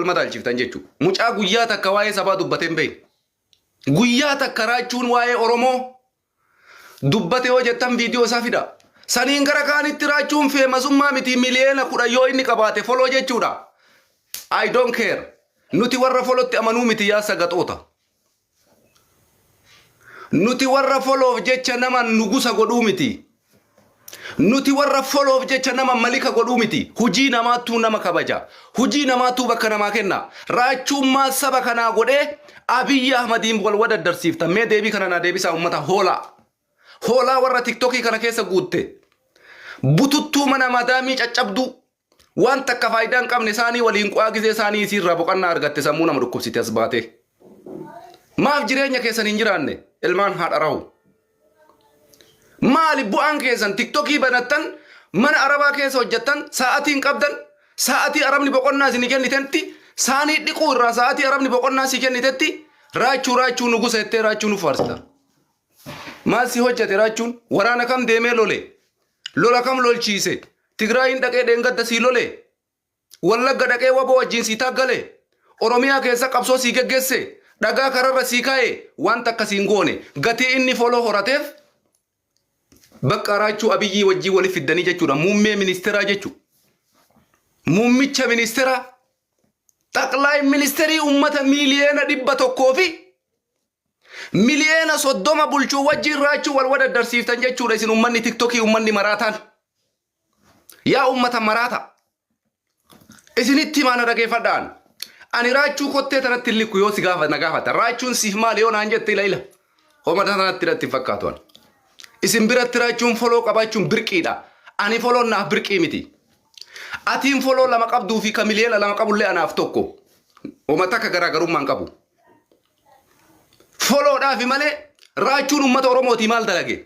wal madaalchiftan jechuudha. Mucaa guyyaa takka waa'ee sabaa dubbatee hin beekne. Guyyaa takka raachuun waa'ee Oromoo dubbate yoo jettan viidiyoo isaa fida. Saniin gara kaanitti raachuun feemasummaa miti miliyoona 10 yoo inni qabaate foloo jechuudha. I don't care. Nuti warra folotti amanuu miti yaa sagaxoota. Nuti warra foloof jecha nama nugusa godhuu miti. Nuti warra foloof jecha nama malika godhuu miti. Hujii namaattuu nama kabaja. Hujii namaattuu bakka namaa kenna. Raachuun maal saba kanaa godhee Abiyyi Ahmadiin wal wadaddarsiifta. Mee deebii kana naa deebisaa uummata hoolaa. Hoolaa warra tiktokii kana keessa guutte. Bututtuu mana madaamii caccabduu. Waan takka faayidaa hin qabne isaanii waliin qu'aa gizee isaanii isiirraa boqannaa argatte sammuu nama dhukkubsite as baatee. Maaf jireenya keessan hin jiraanne ilmaan haadha rahu. Maali bu'aan keessan tiktokii banattan mana arabaa keessa hojjettan sa'atii hin qabdan sa'atii arabni boqonnaa isinii kennitetti saanii dhiquu irraa sa'atii arabni boqonnaa sii kennitetti raachuu raachuu nugusa jettee raachuu nu faarsita. Maal si hojjete raachuun waraana kam deemee lole lola kam lolchiise Tigraayiin dhaqee dheengadda sii lole Wallagga dhaqee waboo wajjin sii taaggale Oromiyaa keessa qabsoo sii geggeesse dhagaa kararra sii kaa'e waan takka siin goone gatii inni foloo horateef bakka raachuu Abiyyii wajjin wali fiddanii jechuudha muummee ministeeraa jechuudha. Muummicha ministeeraa xaqlaay ministeerii uummata miiliyoona 100 fi miliyoona 30 bulchuu wajjin raachuu wal wadaddarsiiftan jechuudha isin uummanni tiktokii uummanni maraataan. Yaa uummata maraata. Isinitti himaa na dhageeffadhaan. Ani raachuu kottee tanatti hin likku yoo si gaafa na gaafata. Raachuun siif maali yoo naan jette ila ila. Homa tanatti natti hin fakkaatu ani. Isin biratti raachuun foloo qabaachuun birqiidha. Ani foloon naaf birqii miti. Atiin foloo lama qabduu fi ka miliyoona 2 qabullee anaaf tokko. Homa takka garaagarummaa hin qabu. Foloodhaafi malee raachuun uummata Oromootii maal dalage?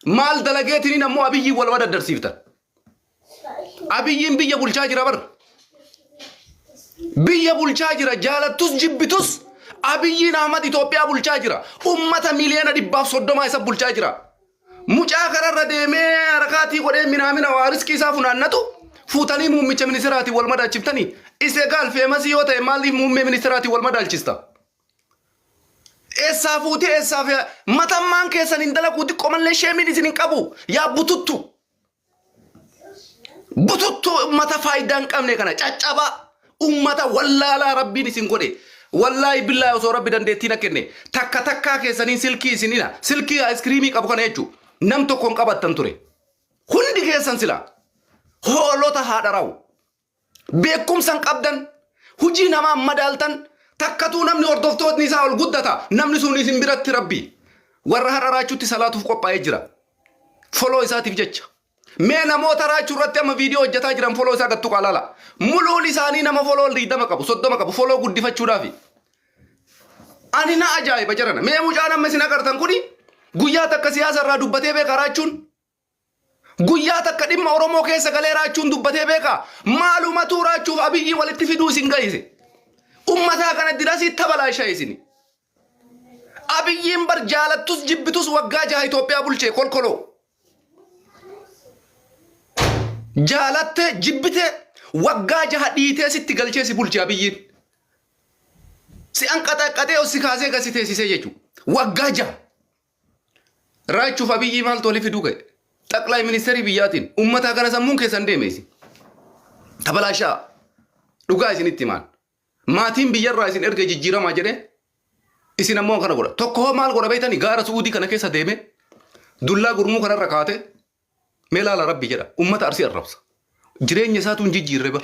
Maal dalageetiniin ammoo Abiyyiin wal madaddarsiiftan? Abiyyiin biyya bulchaa jira bar. Biyya bulchaa jira jaalattus jibbitus Abiyyiin Ahmad Itoophiyaa bulchaa jira. Ummata miliyoona 130 isa bulchaa jira. Mucaa kararra deemee harakaatii godhee minaamina waa riskii isaa funaannatu fuutanii muummicha ministeeraatiin wal madaalchiftanii isa gaal feemasii yoo ta'e maaliif muummee ministeeraatiin wal madaalchista? Eessaa fuutee eessaa fi matammaan keessan hin dalaguu xiqqoomallee sheemiin isin hin qabu yaa bututtu. Bututtu ummata faayidaa hin qabne kana caccabaa ummata wallaalaa rabbiin isin godhe. Wallaahi billaahi osoo rabbi dandeettii na kenne takka takkaa keessaniin silkii isinina silkii ayiskiriimii qabu kana jechuun nam tokko hin qabattan ture. Hundi keessan sila hoolota haadha rawu. Beekumsa hin qabdan, hujii namaa hin madaaltan, takkatuu namni hordoftootni isaa ol guddata, namni sun isin biratti Rabbi. Warra har'a raachuutti salaatuuf qophaa'ee jira. Foloo isaatiif jecha. Mee namoota raachuu irratti amma viidiyoo hojjetaa jiran foloo isaa gad tuqaa laala. Muluun isaanii nama foloo 20 qabu, 30 qabu, foloo guddifachuudhaafi. Ani na ajaa'iba jarana. Mee mucaan amma isin agartan kuni guyyaa takka siyaasa irraa dubbatee beeka raachuun? Guyyaa takka dhimma Oromoo keessa galee raachuun dubbatee beekaa? Maalumatuu raachuuf Abiyyii walitti fiduu isin gahise? Ummataa kana dirasii tabalaashaa isini. Abiyyiin bar jaalattus jibbitus waggaa jaha Itoophiyaa bulchee kolkoloo. Jaalatte jibbite waggaa jaha dhiitee sitti galchee si bulche Abiyyiin. Si anqaxaqqaxee ol si kaasee gad si teessisee jechuudha. Waggaa jaha. Raachuuf Abiyyii maaltu wali fiduu ka'e? Xaqlaay ministeerii biyyaatiin uummataa kana sammuun keessan deeme isin. Tabalaashaa dhugaa isinitti himaan. Maatiin biyyarraa isin erga jijjiiramaa jedhee isin ammoo kana godha. Tokko hoo maal godha beektanii gaara Su'uudii kana keessa deeme dullaa gurmuu kanarra kaate Mee laala rabbi jedha ummata arsii arrabsa. Jireenya isaatu hin jijjiirre bar.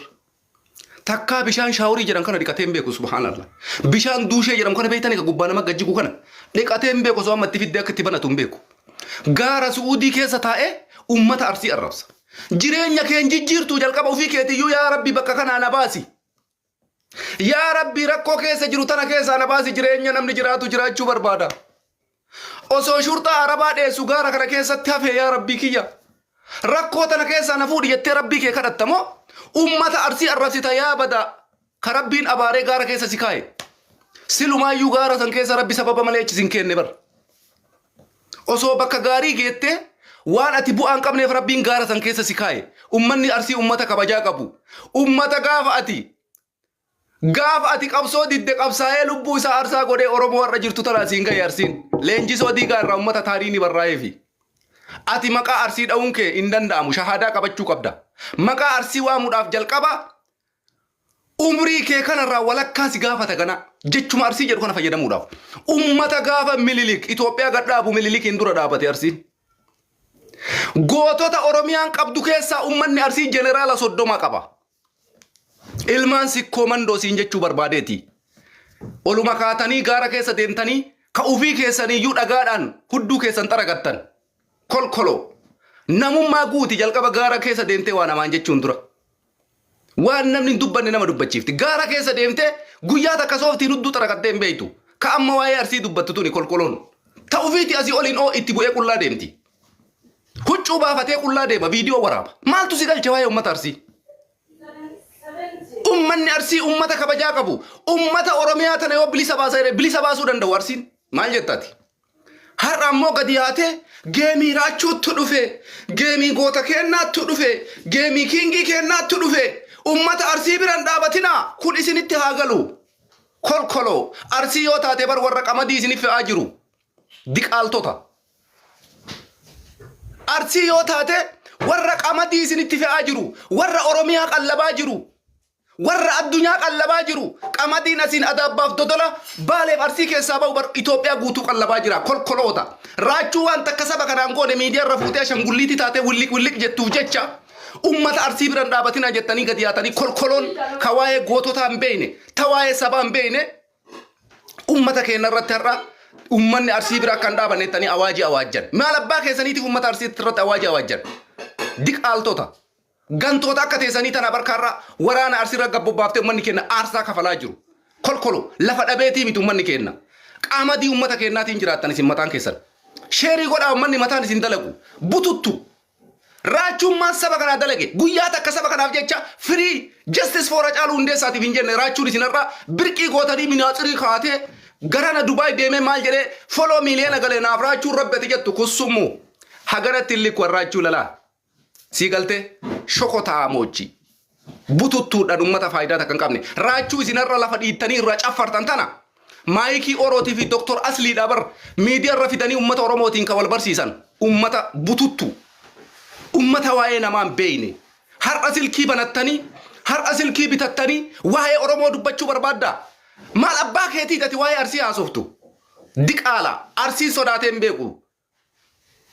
Takkaa bishaan shaaworii jedhan kana dhiqatee hin beeku subhaanallah. Bishaan duushee jedhamu kana beektanii ka gubbaa nama gajjigu kana dhiqatee hin beeku osoo amma itti fiddee akka itti banatu hin beeku. Gaara su'uudii keessa taa'ee ummata arsii arrabsa. Jireenya kee hin jijjiirtuu jalqaba ofii keetiyyuu yaa rabbi bakka kanaa na baasi. Yaa Rabbii rakkoo keessa jiru tana keessaa na baasi jireenya namni jiraatu jiraachuu barbaada. Osoo shurxaa arabaa dheessu gaara kana keessatti hafee yaa Rabbii kiyya. Rakkoo tana keessaa na fuudhi jettee Rabbii kee kadhatta moo ummata arsii arrabsita yaa badaa ka Rabbiin abaaree gaara keessa si kaaye. Silumaayyuu gaara san keessa Rabbi sababa malee achi sin keenne bar. Osoo bakka gaarii geettee waan ati bu'aa hin qabneef Rabbiin gaara san keessa si kaaye. Ummanni Arsii ummata kabajaa qabu. Ummata gaafa ati Gaafa ati qabsoo didde qabsaa'ee lubbuu isaa aarsaa godhee Oromoo har'a jirtu tana asiin gahe Arsiin. Leenjisoo Diigaa irraa uummata taariini barraa'eefi. Ati maqaa Arsii dha'uun kee hin danda'amu shahaadaa qabachuu qabda. Maqaa Arsii waamuudhaaf jalqaba umrii kee kanarraa walakkaa si gaafata ganaa. Jechuma Arsii jedhu kana fayyadamuudhaaf. Ummata gaafa Mililik Itoophiyaa gad dhaabu Mililikiin dura dhaabate Arsiin. Gootota Oromiyaan qabdu keessaa ummanni Arsii jeneraala 30 qaba. Ilmaan sikkoo mandoo siin jechuu barbaadeeti. Oluma kaatanii gaara keessa deemtanii ka ufii keessaniiyyuu dhagaadhaan hudduu keessan xaragattan. Kolkoloo. Namummaa guuti jalqaba gaara keessa deemtee waa namaan jechuun dura. Waan namni hin dubbanne nama dubbachiifti. Gaara keessa deemtee guyyaa takka sooftiin hudduu xaragattee hin beektu. Ka amma waa'ee Arsii dubbattu tuni kolkoloon. Ta ufiiti asii oliin oo itti bu'ee qullaa deemti. Huccuu baafatee qullaa deema viidiyoo waraaba. Maaltu si galche waa'ee uummata Arsii? Uummanni Arsii uummata kabajaa qabu. Uummata Oromiyaa tana yoo bilisa baasa jedhe bilisa baasuu danda'u Arsiin. Maal jettaati? Har'a ammoo gadi yaatee geemii raachuuttu dhufe, geemii goota keennaattu dhufe, geemii kiingii keennaattu dhufe. Uummata Arsii biran dhaabatinaa kun isinitti haa galu. Kolkoloo Arsii yoo taate bar warra qamadii isinif fe'aa jiru. Diqaaltota. Arsii yoo taate warra qamadii isinitti fe'aa jiru, warra Oromiyaa qallabaa jiru, warra addunyaa qallabaa jiru, qamadiin asiin Adaabbaaf Dodola, Baaleef Arsii keessaa ba'u bar Itoophiyaa guutuu qallabaa jira. Kolkoloota. Raachuu waan takka saba kanaan goone miidiyaa irra fuutee ashangulliitii taatee williq williq jettuuf jecha ummata Arsii biran dhaabatinaa jettanii gadi yaatanii kolkoloon ka waa'ee goototaa hin beekne, ta waa'ee sabaa hin beekne Ummata keenya irratti har'a ummanni Arsii bira akka hin dhaabanne jettanii awaajii awaajjan. Maal abbaa keessaniitiif ummata Arsii irratti awaajii awaajjan? Diqaaltota. Gantoota akka teessanii tana barkaarraa waraana Arsii irra gabbobbaaftee ummanni keenya aarsaa kafalaa jiru. Kolkolo lafa dhabeetii miti ummanni keenya. Qaamadii ummata keenyaatiin jiraattan isin mataan keessan. Sheerii godhaa ummanni mataan isin dalagu. Bututtu. Raachuun maal saba kanaa dalage? Guyyaa takka saba kanaaf jecha free justice for Hacaaluu Hundeessaatiif hin jenne raachuun isin har'a birqii gootanii minaatsirii kaatee garana Dubaay deemee maal jedhee foloo miiliyoona galee naaf raachuun rabbi ati jettu kussummu haganatti hin likku raachuu lalaa. Sii galtee shokotaa moochi. Bututtuudhaan uummata faayidaa takka hin qabne. Raachuu isin har'a lafa dhiittanii irraa caffartan tana maayikii Orootii fi Doktor Asliidhaa bar miidiyaa irra fidanii uummata Oromootiin kan wal barsiisan uummata bututtu. Uummata waa'ee namaa hin beekne. Har'a silkii banattanii har'a silkii bitattanii waa'ee Oromoo dubbachuu barbaaddaa? Maal abbaa keetiiti ati waa'ee Arsii haasoftu? Diqaala Arsiin sodaatee hin beeku.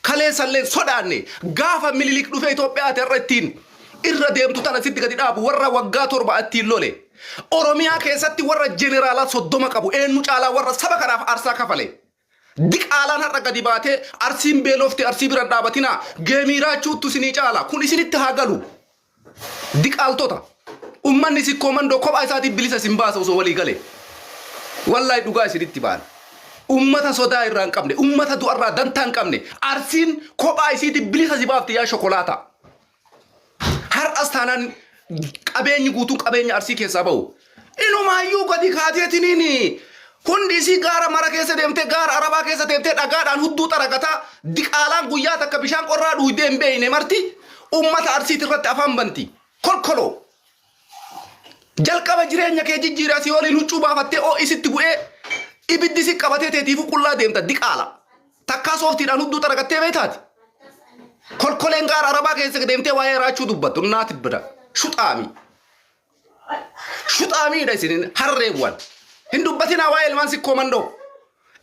Kaleessallee hin sodaanne. Gaafa Mililik dhufee Itoophiyaa ati har'a ittiin irra deemtu tana sitti gadi dhaabu warra waggaa 7 ittiin lole. Oromiyaa keessatti warra jeneraalaa 30 qabu eenyu caalaa warra saba kanaaf aarsaa kafale. Diqaalaan har'a gadi baatee Arsiin beelofte Arsii bira hin dhaabatinaa geemii raachuuttu isinii caala kun isinitti haa galu. Diqaaltota. Ummanni sikkoo mandoo kophaa isaatiin bilisa isin baasa osoo walii galee. Wallahi dhugaa isinitti baana. Ummata sodaa irraa hin qabne, ummata du'arraa dantaa hin qabne, Arsiin kophaa isiitiin bilisa si baafti yaa shokolaataa. Har'as taanaan qabeenyi guutuun qabeenya Arsii keessaa bahu. Inumaayyuu gadi kaateetiniin hundi isii gaara mara keessa deemtee gaara Arabaa keessa deemtee dhagaadhaan hudduu xaragataa diqaalaan guyyaa takka bishaan qorraa dhuuydee hin beeyne marti ummata Arsiiti irratti afaan banti. Kolkoloo. Jalqaba jireenya kee jijjiiri asii oliin huccuu baafattee oo'i sitti bu'ee ibiddi si qabatee teetiifuu qullaa deemta diqaala. Takkaa sooftiidhaan hudduu xaragattee beektaati. Kolkoleen gaara Arabaa keessa deemtee waa'ee raachuu dubbattu naati bira shuxaami. Shuxaamiidha isin harreewwan. Hin dubbatinaa waa'ee ilmaan sikkoo mandoo.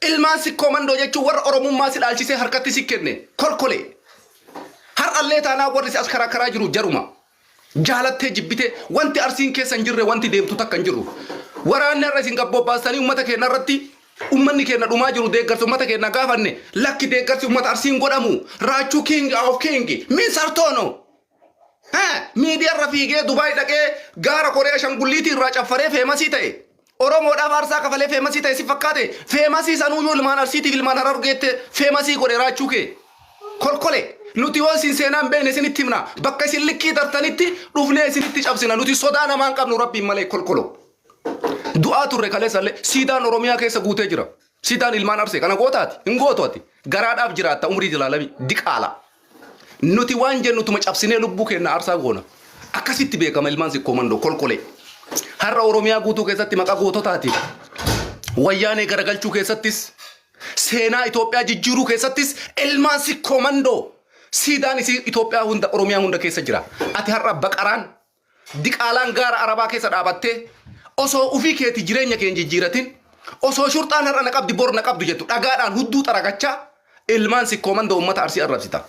Ilmaan sikkoo mandoo jechuun warra Oromummaa si dhaalchisee harkatti si kenne kolkolee. Har'allee taanaa warri si as karaa karaa jiru jaruma. Jaalattee jibbitee wanti Arsiin keessa hin jirre wanti deemtu takka hin jiru. Waraanni har'a isin gabboobbaastanii uummata keenya irratti uummanni keenya dhumaa jiru deeggarsa uummata keenya gaafanne lakki deeggarsi uummata Arsiin godhamu raachuu king of king min sartoono. Miidiyaa irra fiigee Dubaay dhaqee gaara Koree ashangulliitii irraa caffaree feemasii ta'e. Oromoodhaaf aarsaa kafalee feemasii ta'e si fakkaate feemasii sanuuyyuu ilmaan Arsiitiif ilmaan Harargeette feemasii godhe raachuu kee. Kolkole nuti yoo isin seenaa hin beekne isinitti himna bakka isin likkii tartanitti dhufnee isinitti cabsina nuti sodaa namaa hin qabnu rabbiin malee kolkolo. Du'aa turre kaleessallee siidaan Oromiyaa keessa guutee jira. Siidaan ilmaan Arsee kana gootaati hin gootu ati garaadhaaf jiraatta umrii jilaalamii diqaala. Nuti waan jennu tuma cabsinee lubbuu keenya aarsaa goona. Akkasitti beekama ilmaan sikkoo mandoo kolkolee. Har'a Oromiyaa guutuu keessatti maqaa goototaatiin wayyaanee garagalchuu keessattis seenaa Itoophiyaa jijjiiruu keessattis ilmaan sikkoo mandoo siidaan isii Itoophiyaa hunda Oromiyaa hunda keessa jira. Ati har'a baqaraan diqaalaan gaara Arabaa keessa dhaabattee osoo ufii keeti jireenya kee hin jijjiiratin osoo shurxaan har'a na qabdi bor na qabdu jettu dhagaadhaan hudduu xaragachaa ilmaan sikkoo mandoo uummata Arsii arrabsita.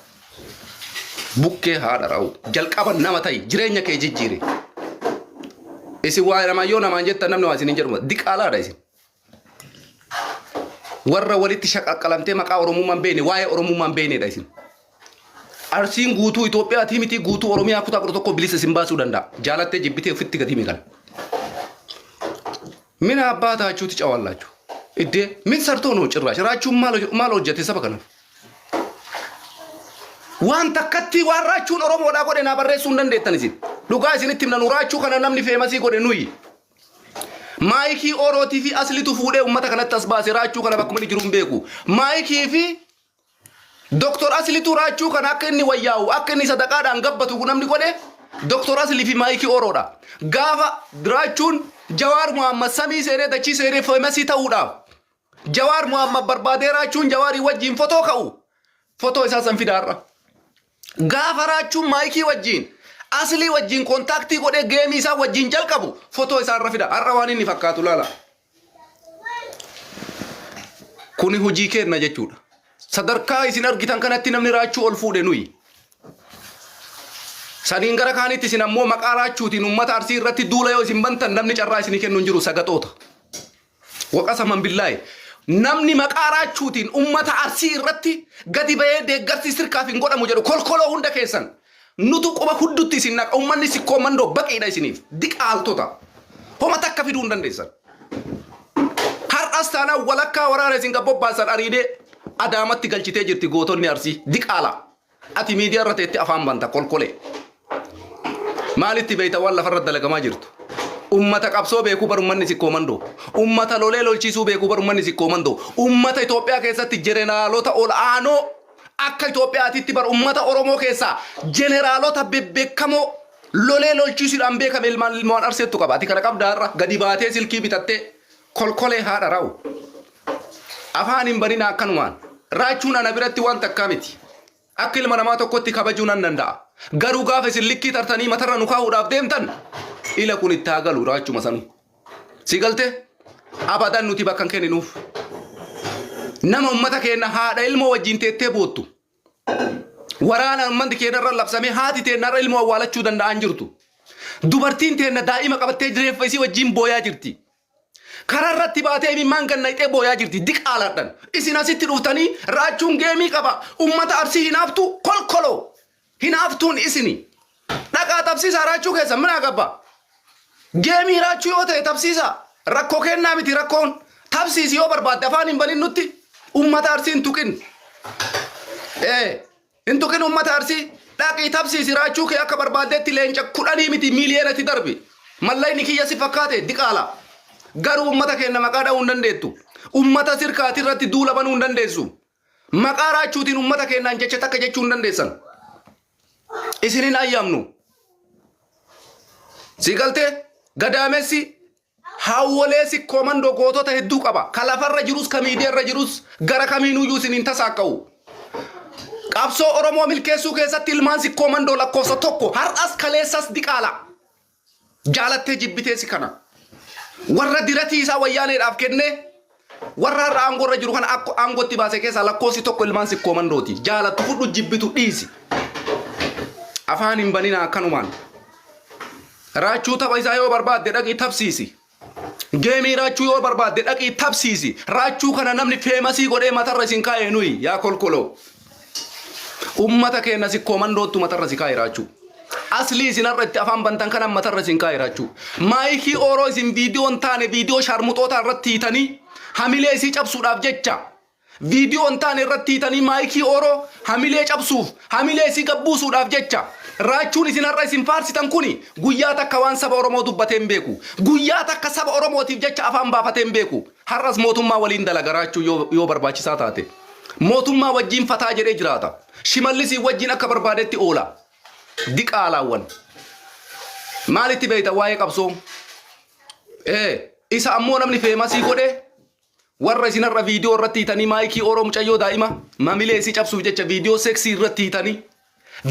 Bukkee haadha ra'u jalqaba nama ta'i jireenya kee jijjiiri. Isin waa namaan yoo namaan jettan namni waa isin hin jedhu diqaalaadha isin. Warra walitti shaqaqqalamtee maqaa Oromummaa hin beekne waa'ee Oromummaa hin beeknedha isin. Arsiin guutuu Itoophiyaatii miti guutuu Oromiyaa kutaa 11 bilisa isin baasuu danda'a. Jaalattee jibbitee ofitti gadi himi kana. Mina abbaa taachuuti cawallaachu. Iddee min sartoo noo cirraash raachuun maal hojjete saba kanaaf. Waan takkatti waan raachuun Oromoodhaa godhe naa barreessuu hin dandeettan isin. Dhugaa isinitti himna nu raachuu kana namni feemasii godhe nuyi. Maayikii Orootii fi Aslitu fuudhee uummata kanatti as baase raachuu kana bakkuma inni jiru hin beeku. Maayikii fi Doktor Aslitu raachuu kana akka inni wayyaa'u akka inni sadaqaadhaan gabbatu namni godhe Doktor Aslii fi Maayikii Oroodha. Gaafa raachuun Jawaar Muhammad samii seenee dachii seenee feemasii ta'uudhaaf Jawaar Muhammad barbaadee raachuun Jawaarii wajjin fotoo ka'u fotoo isaa san fida har'a. Gaafa raachuun maayikii wajjin aslii wajjin kontaaktii godhee geemii isaa wajjin jalqabu fotoo isaa irra fida. Har'a waan inni fakkaatu laala. Kuni hojii keenna jechuudha. Sadarkaa isin argitan kanatti namni raachuu ol fuudhe nuyi. Saniin gara kaanitti isin ammoo maqaa raachuutiin uummata Arsii irratti duula yoo isin bantan namni carraa isinii kennu hin jiru sagaxoota. Waqasaman billaahi. Namni maqaa raachuutiin ummata Arsii irratti gadi bahee deeggarsi sirkaaf hin godhamu jedhu kolkoloo hunda keessan nutu quba huddutti isin naqa ummanni sikkoo mandoo baqiidha isiniif diqaaltota homa takka fiduu hin dandeessan. Har'as taanaan walakkaa waraana isin kan bobbaasan ariidee Adaamatti galchitee jirti gootonni Arsii diqaala. Ati miidiyaa irra teettee afaan banta kolkolee. Maalitti beekta waan lafarra dalagamaa jirtu? Ummata qabsoo beekuu bar ummanni sikkoo mandoo. Ummata lolee lolchiisuu beekuu bar ummanni sikkoo mandoo. Ummata Itoophiyaa keessatti jeneraalota ol aanoo akka Itoophiyaatitti bar ummata Oromoo keessaa jeneraalota bebbeekamoo lolee lolchiisuudhaan beekame ilmaan ilmaan Arseettu qaba. Ati kana qabdaa har'a gadi baatee silkii bitattee kolkolee haadha rawu. Afaan hin banina akkanumaan. Raachuun ana biratti waan takkaa miti. Akka ilma namaa tokkotti kabajuu nan danda'a. Garuu gaafa isin likkii tartanii matarra nu kaa'uudhaaf deemtan ila kun itti haa galu raachuma sanuu. Si galte? Abadan nuti bakka hin kenninuuf. Nama ummata keenya haadha ilmoo wajjin teettee boottu. Waraana uummanni keenya irra labsamee haati teenna irra ilmoo awwaalachuu danda'an jirtu. Dubartiin teenna daa'ima qabattee reeffa isii wajjin booyaa jirti. Karaa irratti baatee imimmaan gad naqxee booyaa jirti. Diqaalaadhan. Isin asitti dhuftanii raachuun geemii qaba. Ummata Arsii hinaaftuu kolkoloo. Hinaaftuun isini. Dhaqaa tapsiisaa raachuu keessan minaa gabba. Geemii raachuu yoo ta'e tapsiisaa. Rakkoo kennaa miti rakkoon. Tapsiisi yoo barbaadde afaan hin banin nutti. Ummata Arsii hin tuqin. Ee. Hin tuqin ummata Arsii. Dhaqii tabsiisi raachuu kee akka barbaaddetti leenca kudhanii miti miiliyoonatti darbi. Mallayni kiyya si fakkaate diqaala. Garuu ummata keenna maqaa dha'uu hin dandeettu. Ummata sirkaati irratti duula banuu hin dandeessu. Maqaa raachuutiin ummata keennaan jecha takka jechuu hin dandeessan. Isin hin ayyaamnu. Si galtee gadaamessi Hawwolee Sikkoo Mandoo gootota hedduu qaba. Ka lafarra jirus ka miidiyaarra jirus gara kamiinuyyuu isin hin tasaakka'u. Qabsoo Oromoo milkeessuu keessatti ilmaan Sikkoo Mandoo lakkoofsa tokko har'as kaleessas diqaala. Jaalattee jibbitee si kana. Warra diratii isaa wayyaaneedhaaf kennee warra har'a aangoorra jiru kana akka aangootti baase keessaa lakkoofsi tokko ilmaan Sikkoo Mandooti. Jaalattu fudhu jibbitu dhiisi. Afaan hin banina akkanumaan. Raachuu tapha isaa yoo barbaadde dhaqii tapsiisi. Geemii raachuu yoo barbaadde dhaqii tapsiisi. Raachuu kana namni feemasii godhee matarra isin kaa'e nuyi yaa kolkoloo. Ummata keenya sikkoo mandoottu matarra si kaa'e raachuu. Aslii isin har'a itti afaan bantan kana matarra isin kaa'e raachuu. Maayikii ooroo isin viidiyoo hin taane viidiyoo shaarmuxootaa irratti hiitanii hamilee isii cabsuudhaaf jecha Viidiyoo hin taane irratti hiitanii maayikii Oro hamilee cabsuuf, hamilee isii gad buusuudhaaf jecha raachuun isin har'a isin faarsitan kuni guyyaa takka waan saba Oromoo dubbatee hin beeku. Guyyaa takka saba Oromootiif jecha afaan baafatee hin beeku. Har'as mootummaa waliin dalaga raachuun yoo, yoo barbaachisaa taate. Mootummaa wajjin fataa jedhee jiraata. Shimallisiin wajjin akka barbaadetti oola. Diqaalaawwan. Maalitti beektan waa'ee qabsoo? Ee, isa ammoo namni feemasii godhe warra isinarra viidiyoo irratti hiitanii maayikii Oromoo mucayyoo daa'ima mamilee isii cabsuuf jecha viidiyoo seksii irratti hiitanii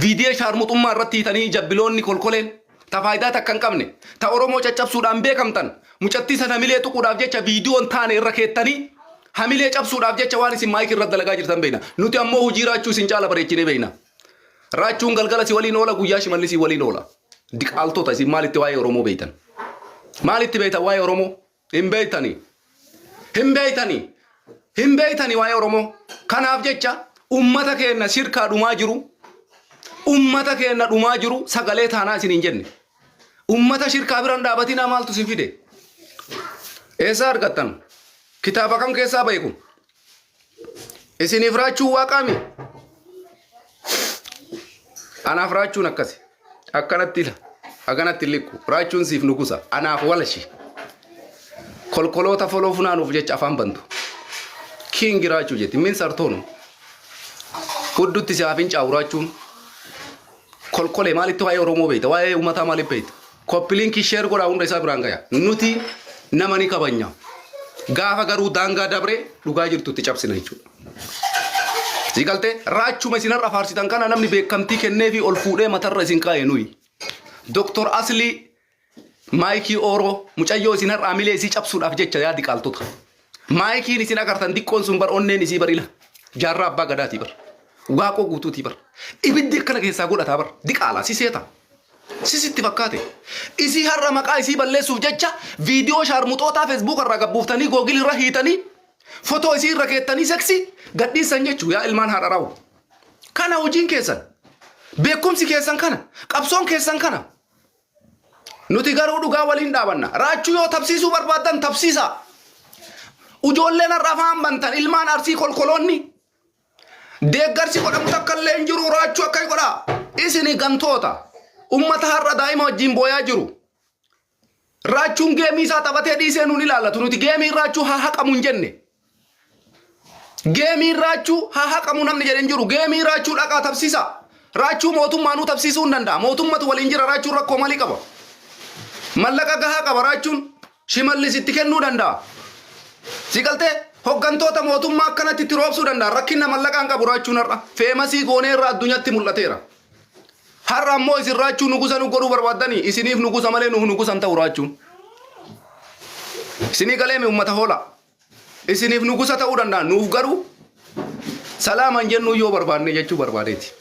viidiyoo shaarmuxummaa irratti hiitanii jabbiloonni kolkoleen ta faayidaa takka hin qabne ta Oromoo caccabsuudhaan beekamtan mucattii sana hamilee tuquudhaaf jecha viidiyoon taane irra keettanii hamilee cabsuudhaaf jecha waan isin maayikii irratti dalagaa jirtan beekna. Nuti ammoo hojii raachuu isin caala bareechinee beekna. Raachuun galgala si waliin oola, guyyaa Shimallis si waliin oola. Diqaaltota, isin maalitti waa'ee Oromoo beektan? Maalitti beektan waa'ee Oromoo? Hin beektanii. Hin beektanii. Hin beektanii waa'ee Oromoo. Kanaaf jecha ummata keenya shirkaa dhumaa jiru, ummata keenya dhumaa jiru sagalee taanaa isin hin jenne. Ummata shirkaa biraan dhaabatinaa maaltu isin fide? Eessaa argattan? Kitaaba kam keessaa bahe kun? Isiniif raachuun waaqaami? Anaaf raachuun akkasi. Akkanatti ila. Akkanatti liqqu. Raachuun siif nugusa. Anaaf walashi. Kolkoloota foloo funaanuuf jecha afaan bantu. King raachuu jetti. Min sartoonu. Huddutti si haa fincaa'u raachuun. Kolkolee, maalitti waa'ee Oromoo beekta? Waa'ee uummataa maaliif beekta? Copy link share godhaa, hunda isaa biraan gaya. Nuti nama ni kabanya. Gaafa garuu daangaa dabre dhugaa jirtu itti cabsina jechuudha. Si galtee raachuma isin har'a faarsitan kana namni beekamtii kennee fi ol fuudhee matarra isin kaa'e nuyi. Dr. Aslii Maayikii Ooroo mucayyoo isin har'a amilee isii cabsuudhaaf jecha yaadi qaaltota. Maayikiin isin agartan diqqoon sun bar onneen isii bar ila. Jaarraa abbaa gadaatii bar. Waaqoo guutuutii bar. Ibiddi akkana keessaa godhataa bar. Diqaalaa si seeta. Sisitti fakkaate. Isii har'a maqaa isii balleessuuf jecha viidiyoo shaarmuxootaa Facebook irraa gabbuuftanii, Google irra hiitanii, fotoo isii irra keettanii seksii gadhiisan jechuu yaa ilmaan haadha raawwu. Kana hojiin keessan. Beekumsi keessan kana. Qabsoon keessan kana. Nuti garuu dhugaa waliin dhaabanna. Raachuu yoo tabsiisuu barbaaddan tabsiisaa. Ijoolleen har'a afaan bantan ilmaan Arsii kolkoloonni deeggarsi godhamu takka illee hin jiru, raachuu akka godhaa. Isini gantoota. Ummata har'a daa'ima wajjin booyaa jiru. Raachuun geemii isaa taphatee dhiisee nuun ilaallatu. Nuti geemii raachuu haa haqamu hin jenne. Geemiin raachuu haa haqamu namni jedhe hin jiru. Geemii raachuu dhaqaa tabsiisaa. Raachuu mootummaanuu tabsiisuu hin danda'a. Mootummatu waliin jira, raachuun rakkoo maalii qaba? Mallaqa gahaa qaba raachuun. Shimallis itti kennuu danda'a. Si galtee hoggantoota mootummaa akkanatti itti roobsuu danda'a. Rakkina mallaqaa hin qabu raachuun har'a. Feemasii goonee irraa addunyaatti mul'ateera. Har'a ammoo isin raachuu nugusa nu godhuu barbaaddanii, isiniif nugusa malee nuuf nugusa hin ta'u raachuun. Isinii galeemi uummata hoolaa. Isiniif nugusa ta'uu danda'a. Nuuf garuu salaaman jennuu yoo barbaanne jechuu barbaadeeti.